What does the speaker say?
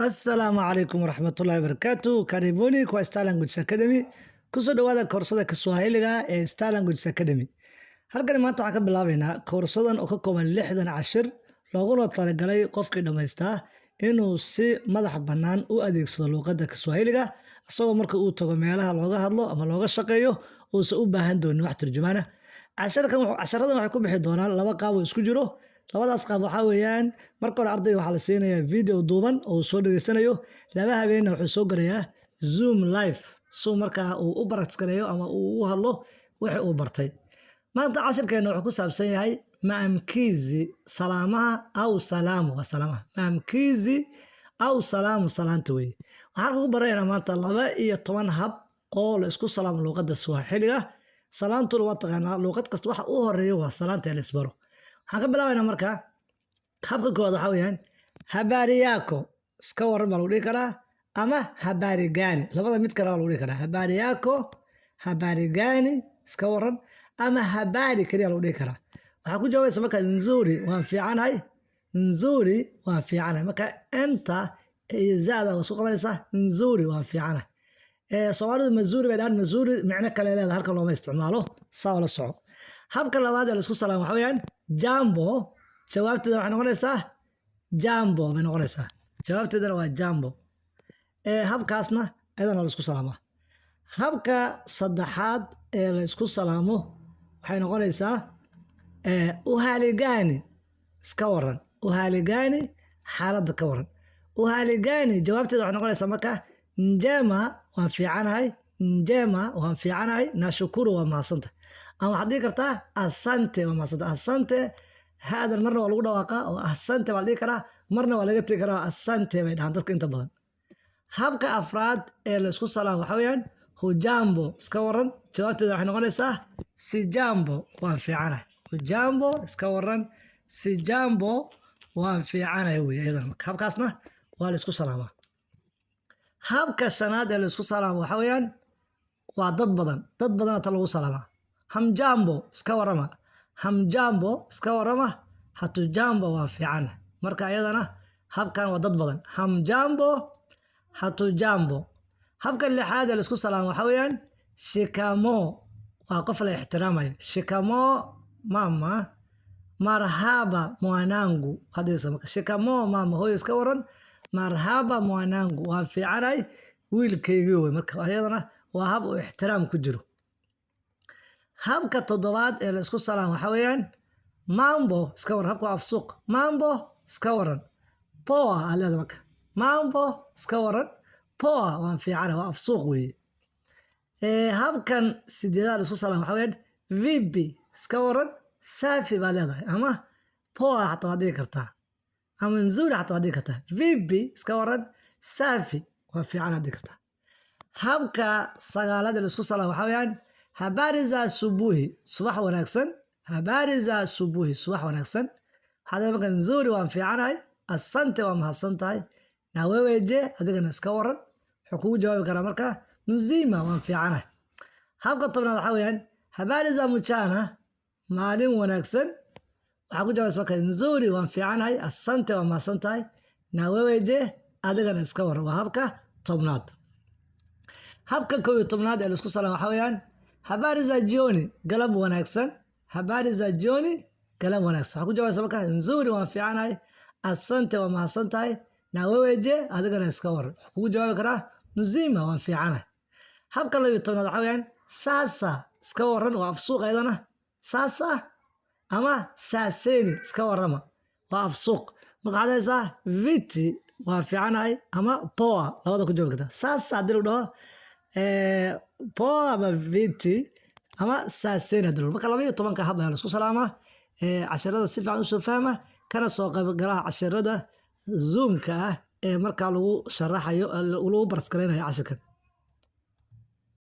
Assalaamu calaykum waraxmatullaahi wabarakaatu. Karibuni kwa Star Language Academy. Kusoo dhawaada koorsada Kiswahiliga ee Star Language Academy. Halkani maanta waxaan ka bilaabaynaa koorsadan oo ka kooban 60 cashir, looguna talagalay qofkii dhammaystaa inuu si madax bannaan u adeegsado luuqadda Kiswahiliga, isagoo marka uu tago meelaha looga hadlo ama looga shaqeeyo uusan u baahan doonin wax turjumaana. Casharadan waxay ku bixi doonaan laba qaab oo isku jiro. Labadaas qaab waxaa weeyaan: marka hore ardayga waxaa la siinayaa video duuban oo uu soo dhageysanayo, 2 habeenna wuxuu soo galayaa Zoom live si markaa uu u practice gareeyo ama uu u hadlo wixii uu bartay. Maanta cashirkeena wuxuu ku saabsan yahay maamkizi, salaamaha au salaamu, waa salaamaha. Maamkizi au salaamu, salaanta weeye. Waxaan ku baranaynaa maanta 12 hab oo la isku salaamo luuqadda Swahiliga. Salaantuna waa taqaanaa, luuqad kasta waxa u horeeya waa salaanta ee la isbaro. Waxaan ka bilaabaynaa marka habka koowaad. Waxaa weeyaan "habari yako", iska waran baa lagu dhihi karaa, ama "habari gani", labada mid kale waa lagu dhihi karaa. "Habari yako", "habari gani", iska waran, ama "habari" keliya lagu dhihi karaa. Waxaa ku jawaabaysa marka "nzuri", waan fiicanahay. "Nzuri", waan fiicanahay. Marka enta iyo zada waa isku qabanaysaa. "Nzuri", waan fiicanahay. Soomaalidu "mazuri" bay dhahaan. "Mazuri" micno kale leedahay, halkan looma isticmaalo, saa la soco. Habka labaad ee la isku salaamo waxaa weeyaan "jambo". Jawaabteeda waxay noqonaysaa "jambo" bay noqonaysaa. Jawaabteedana waa "jambo". Habkaasna ayadana waa la isku salaamaa. Habka saddexaad ee la isku salaamo waxay noqonaysaa "uhali gani", iska waran. "Uhali gani", xaaladda ka waran. "Uhali gani", jawaabteeda waxay noqonaysaa marka "njema", waan fiicanahay. "Njema", waan fiicanahay. "Nashukuru", waa mahadsanta. Ama waxaad dhihi kartaa "asante", waa mahadsanta. "Asante", haadan marna waa lagu dhawaaqaa oo "asante" baa la dhihi karaa, marna waa laga tegi karaa, "asante" bay dhahaan dadka inta badan. Habka afraad ee la isku salaamo waxaa weeyaan "hujambo", iska waran. Jawaabteeda waxay noqonaysaa "sijambo", waan fiicanahay. "Hujambo", iska waran. "Sijambo", waan fiicanahay wey iyadana. Marka habkaasna waa la isku salaamaa. Habka shanaad ee la isku salaamo waxaa weeyaan waa dad badan, dad badana ta lagu salaamaa. "Hamjambo", iska warama. "Hamjambo", iska warama. "Hatujambo", waan fiicanahay. Marka iyadana habkan waa dad badan. "Hamjambo", "hatujambo". Habka lixaad ee la isku salaamo waxaa weeyaan "shikamoo", waa qof la ixtiraamayo. "Shikamoo mama", "marhaba mwanangu" hadaysa. Marka "shikamoo mama", hooyo iska waran. "Marhaba mwanangu", waan fiicanahay wiilkaygii wey. Marka ayadana waa hab uu ixtiraam ku jiro. Habka toddobaad ee la isku salaamo waxaa weeyaan "mambo", iska waran. Habka waa afsuuq. "Mambo", iska waran. "Poa" aa leedahay. Marka "mambo", iska waran. "Poa", waan fiicanahay, waa afsuuq weeye. Habkan sideedaad la isku salaamo waxaa weeyaan "vipi", iska waran. "Safi" baa leedahay, ama "poa" xataa waad dhihi kartaa, ama "nzuri" xataa waad dhihi kartaa. "Vipi", iska waran. "Safi", waa fiican aad dhihi kartaa. Habka sagaalaad ee la isku salaamo waxaa weeyaan "habari za asubuhi", subax wanaagsan. "Habari za asubuhi", subax wanaagsan. Waxaad leedahay marka "nzuri", waan fiicanahay. "Asante", waa mahadsan tahay. "Na wewe je", adigana iska waran. Wuxuu kugu jawaabi karaa marka "mzima", waan fiicanahay. Habka 10aad waxaa weeyaan "habari za mchana", maalin wanaagsan. Waxaa ku jawaabaysa marka "nzuri", waan fiicanahay. "Asante", waa mahadsan tahay. "Na wewe je", adigana iska waran. Waa habka 10aad. Habka 11aad ee la isku salaamo waxaa weeyaan "habari za jioni", galab wanaagsan. "Habari za jioni", galab wanaagsan. Waxaa ku jawaabaysa marka "nzuri", waan fiicanahay. "Asante", waa mahadsan tahay. "Na wewe je", adigana iska waran. Wuxuu kugu jawaabi karaa "mzima", waan fiicanahay. Habka 12aad waxaa weeyaan "sasa", iska waran. Waa afsuuq ayadana, "sasa" ama "saseni", iska warama, waa afsuuq. Marka waxaad haysaa "fiti", waa fiicanahay, ama "poa", labada ku jawaabi kartaa. "Sasa" haddii lagu dhaho, "poa" ama "fiti" ama "saseni" haddii lagu. Marka 12-ka hab ayaa la isku salaamaa. Casharada si fiican usoo fahma, kana soo qaybgalaha casharada Zoomka ah ee markaa lagu sharaxayo, lagu practice garaynayo cashirkan.